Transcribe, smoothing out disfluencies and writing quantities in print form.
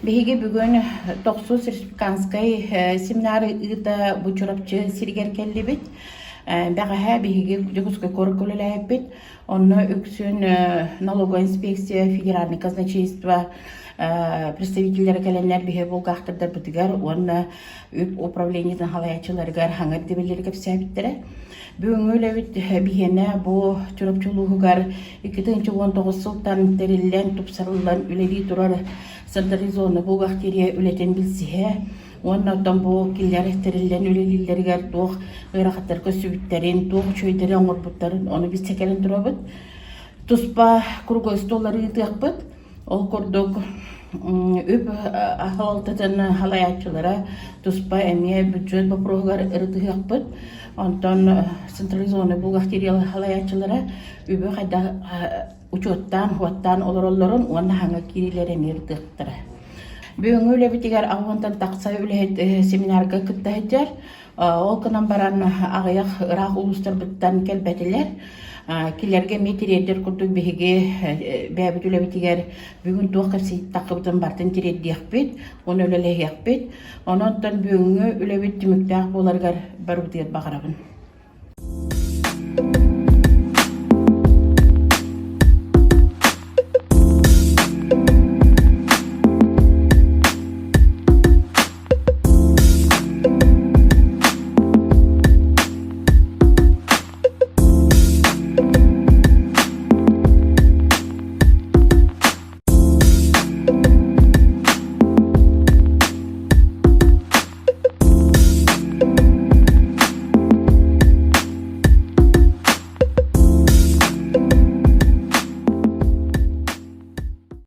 Биһиги бүгүн тохсус республиканскай семинары ыыта бу Чурапчы сиригэр кэллибит. Бэҕэһээ биһиги Дьокуускай куоракка үлэлээбиппит. Онно үксүн налоговая инспекция, федеральное казначейство представителлэрэ кэлэннэр биһиги булгаахтардарбытыгар уонна үп управлениетын халайааччыларыгар хаҥа ирдэбиллэри кэпсээбиттэрэ. Бүгүҥҥү үлэбит биһиэнэ бу Чурапчы улууһугар 2019 сылтан тэриллэн, тупсарыллан үлэлии турар централизованный бухгалтерия үлэтин билсиһэ уонна оттон бу кинилэр тэриллэн үлэлииллэригэр туох ыарахаттар көрсүбүттэрин, туох үчүгэйдэри оҥорбуттарын ону билсэ кэлэн турабыт. Туспа круглый столлары ыытыахпыт. Ол курдук үп аһалтатын халайааччылара туспа эмиэ бюджет боппуруоһугар ырытыһыахпыт. Онтон централизованный бухгалтерия халайааччылара үбү хайдах учуоттаан, хуоттаан олороллорун уонна хаҥа киириилэри эмиэ ырытыахтара. Бүгүҥҥү үлэбитигэр аҕыһынтан тахса үлэһит семинарга кытта сылдьар. Ол гынан баран аҕыйах ыраах улуустарбыттан кэлбэтилэр. Кинилэргэ эмиэ тириэрдэр курдук биһиги бэйэбит үлэбитигэр бүгүн туох кэпсэттэххибитин барытын тириэрдиэхпит уонна үлэлэһиэхпит. Онон бүгүҥҥү үлэбит түмүктээх буоларыгар барыбытыгар баҕарабын.